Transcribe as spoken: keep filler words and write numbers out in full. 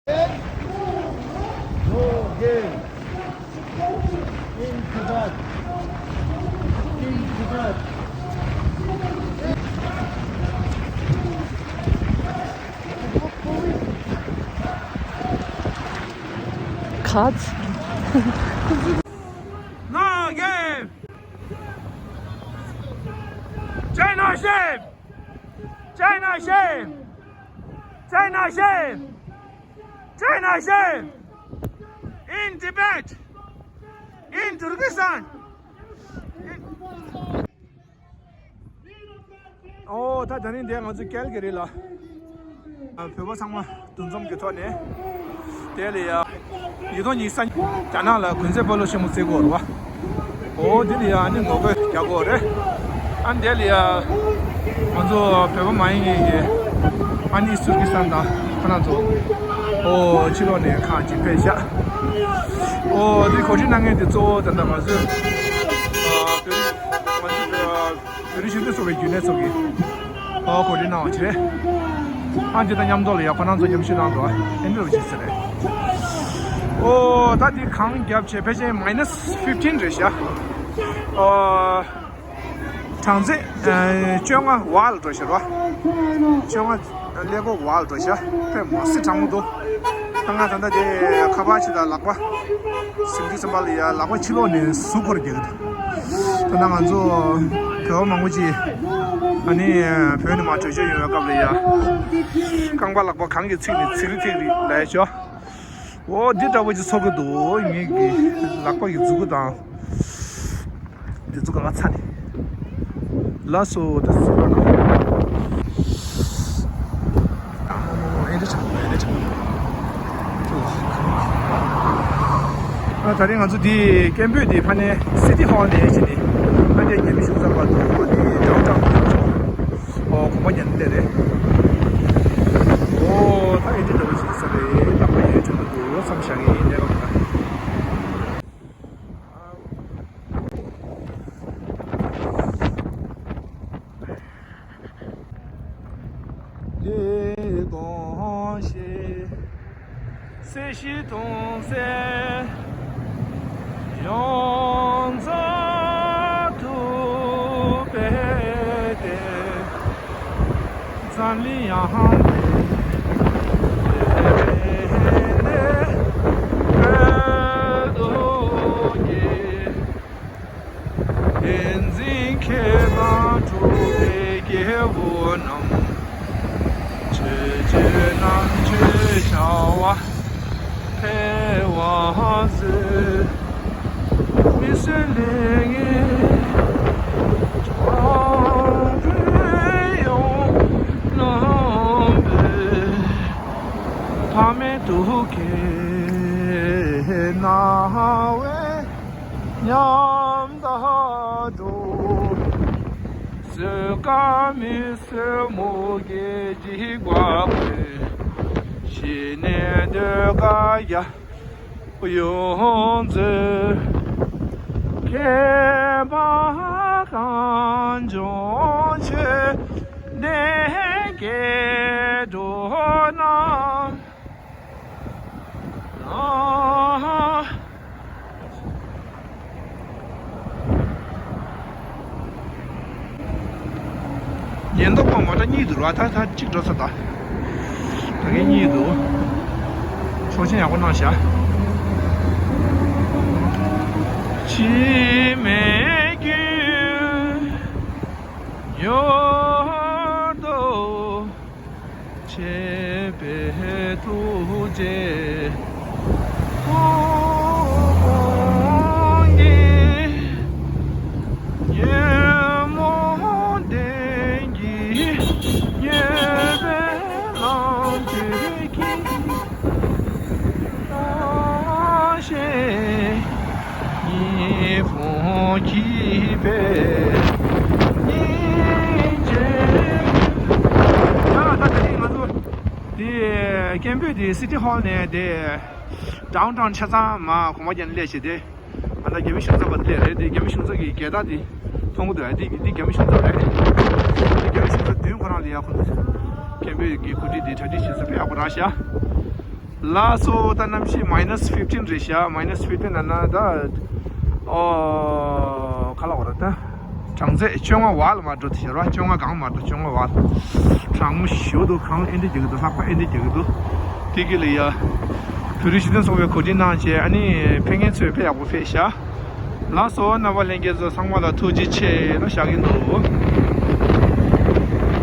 No game. In Tibet. In Tibet. Cut. No game. China shame. China shame. China shame. China shame. In Tibet. In Turkestan. ཨོ་ད་དེ་རིང་འདིར་ང་ཚོ་ཀལ་ག་རི་ལ་བོད་པ་ཚང་མ་འདུ་འཛོམས་ཀྱི་ཐོག་ནས་དེ་ལ་ཡ་ཉིས་སྟོང་ཉི་ཤུ་རྩ་གཉིས་རྒྱ་ནག་ལ་གུང་ཚིགས་སྤོ་ལོ་ཆེན་མོ་རྩེ་དགོས་རེད་བ། ཨོ་འདི་ལ་ཡ་ཨ་ནི་ངོ་རྒོལ་རྒྱག་དགོས་རེད། ཨ་འདི་ལ་ཡ་ང་ཚོ་བོད་པ་མ་ཡིན་མཁན་གྱི་ཨ་ནི་ཏུར་ཀི་སི་ཐན་དང་ཁོ་རང་ཚོ་ཨོ་ཕྱི་ལོགས་ནས་ཁག་ཅིག་ཕེབས་ཤག་ཨོ་འདི་གོ་སྒྲིག་གནང་མཁན་འདི་གཙོ་བོ་ད་ལྟ་ང་ཚོའི་ཨ་བོད་རིགས་ང་ཚོ་བོད་རིགས་གཞོན་ནུ་ཚོགས་པའི་རྒྱུན་ལས་ཚོགས་ཀྱི་ཨོ་གོ་སྒྲིག་གནང་བ་ཅིག་རེད། ཨ་འདི་དང་མཉམ་དུ་ལ་ཡ་ཁོ་རང་ཚོ་མཉམ་ཞུགས་གནང་འདུག་ཨ་ཨེ་འདྲ་བ་ཅིག་ཟེར་རེད། ཨོ་ད་འདི་གངས་རྒྱབ་བྱས་ཕལ་ཆེར་མའི་ནས་ཕིབ་ཊིན་རེད་ཤག་ཨོ་གྲངས་ཚད་ཨ་བཅོ་ལྔ་བར་ལ་འགྲོ་ཤག་ར། བཅོ་ལྔ་ཀླད་ཀོར་བར་ལ་འགྲོ་ཤག་དཔེ་མ་སྲིད་གྲང་མོ་འདུག་ད་ང་ད་ལྟ་དེ་ཁ་པར་ཕྱི་དང་ལག་པ་ཟིན་དུས་ཙམ་པ་ལ་ཡ་ལག་པ་ཕྱི་ལོགས་ནས་ཟུག་འཁོར་རྒྱག་གི་འདུག་ད་ལྟ་ང་ཚོ་བོད་པ་མང་པོ་ཅིག་ཨ་ནི་བོད་ནས་མར་བྲོས་བྱོལ་ཡོང་བའི་སྐབས་ལ་ཡ་རྐང་པ་ལག་པ་གང་གིས་ཚིག་ནས་ཚིག་རི་ཚིག་རི་ལབ་ཡ་ཅིག་ཨོ་འདི་འདྲ་བོ་ཅིག་ཚོར་གི་འདུག་ངེད་ཀྱི་ལག་པ་གི་མཛུབ་གུ་དང་། འདི་ཚོ་གང་ཚ་ནས། ལགས་སོ་ད་སུ་ར་ན། ཨ་མོ་མོ་མོ་ཨེ་འདྲ་ཆགས་ཨེ་འདྲ་ཆགས། ཨ་ད་རིང་ང་ཚོ་འདི་ཀེམ་པོད་འདི་ཕ་ནས་སི་ཊི་ཧོལ་ནས་ཕྱིན་ནས་ཨ་འདྲས་རྒྱ་མི་གཞུང་ཚབ་བར་དུ་འདི་ཌའོན་ཊའོན་ཨོ་གོམ་པ་རྒྱག་ནས་སླེབས་རེད། ཨོ་ད་ཨེ་འདྲས་འདྲ་བོ་ཞིག་ས་རེད། རྟག་པར་ཡོད་ཆོག་གི་འདུག་བསམ་བཞག་གི་ཡིན་གནས་སྐབས་ད། དེ་དགོངས་ཤིག་སྲིད་ཞིའི་དོན་མཛད་ཡོངས་རྫོགས་ཐུབ་པའི་བསྟན། འཛམ་གླིང་ཡང་དེ་ནས་བོད་དུ་གྱུར། བསྟན་འཛིན་མཁས་པ་གྲུབ་པའི་སྐྱེས་བུ་རྣམས། ཆོས་རྗེ་རྣམ་དཔྱོད་ཤར་བ་འཕེལ་བར་མཛོད། མི་བསྲུན་ལས་ངན་སྐྱོང་བའི་ཡོངས་རྣམ་པའི། ཕ་མེས་དུ་ཁའི་རྣ་བས་ཉམས་དག་འགྲོ། བཟོད་དཀའ་མི་བཟོད་མུ་གེ་འཇིགས་པ་ཀུན། ཞི་གནས་ཟློས་གར་རྒྱལ་པོ་ཡོངས་མཛོད། མཁས་པ་གངས་ལྗོངས་ཆོས་ལྡན་སྐྱེ་འགྲོ་རྣམས། ཉེན་རྟོག་པ་མོ་ཊ་གཉིས་འདུག་ར། ད་ད་གཅིག་འགྲོ་ས་ད། ད་གིན་གཉིས་འདུག་ཆོག་མཆན་ཡག་པོ་གནང་ཤག་འཆི་མེད་ཀུན་ཡོད་དོ། ཆེ་བའི་ཐུགས་རྗེ་ཐོབ་ཀྱིས། ཉོན་མོངས་ལྡན་གྱི་མྱོས་པའི་ལམ་བཅད་ཀྱིས། ལྟ་ཞིང་ཉི་ཧོང་གི་པའི་སྙིང་རྗེ། ཡ་ད་དེ་རིང་ང་ཚོ་དེ་ཀེམ་པོད་དེ་སི་ཊི་ཧོལ་ནས་དེ་ཌའོན་ཊའོན་ཆ་ཚང་མར་གོམ་པ་རྒྱག་ནས་སླེབས་ཤག་དེ་ང་ད་རྒྱ་མི་གཞུང་ཚབ་པ་དེ་སླེབས་རེད། དེ་རྒྱ་མི་གཞུང་ཚབ་ཀྱི་རྒྱལ་དར་དེ་མཐོང་གི་འདུག་ཨ་དེ་དེ་རྒྱ་མི་གཞུང་ཚབ་རེད། དེ་རྒྱ་མི་གཞུང་ཚབ་མདུན་ཁོ་རང་ལ་ཡ་ཁོ་ཀེམ་པོད་ཀྱི་གོ་སྒྲིག་དེ་གྲ་སྒྲིག་བྱེད་ས་དཔེ་ཡག་པོ་རག་ཤག་ལགས་སོ། ད་གནམ་གཤིས་minus fifteen རེད་ཤག minus fifteen ན་ན་ད། ཨོ། ག་ལ་བ་ར་ད། གྲང་ཚད་བཅོ་ལྔ་བར་ལ་མར་འགྲོ་དེ་ཤར་བ་བཅོ་ལྔ་སྒང་མར་འགྲོ་བཅོ་ལྔ་བར། གྲང་མོ་ཞེ་པོ་འདུག་གངས་ཨེ་འདྲ་རྒྱག་གི་འདུག་ལྷགས་པ་ཨེ་འདྲ་རྒྱག་གི་འདུག་དེ་གི་ལ་ཡ། བོད་རིགས་སྤྱི་མཐུན་ཚོགས་པའི་གོ་སྒྲིག་གནང་བྱས་ཨ་ནི་ཕེབས་མཁན་ཚོས་དཔེ་ཡག་པོ་ཕེབས་ཤག་ལགས་སོ། རྣམ་པ་ལྷན་རྒྱས་ཚོ་ཚང་མ་ལ་ཐུགས་རྗེ་ཆེ་ལ་བཞག་གི་འདུག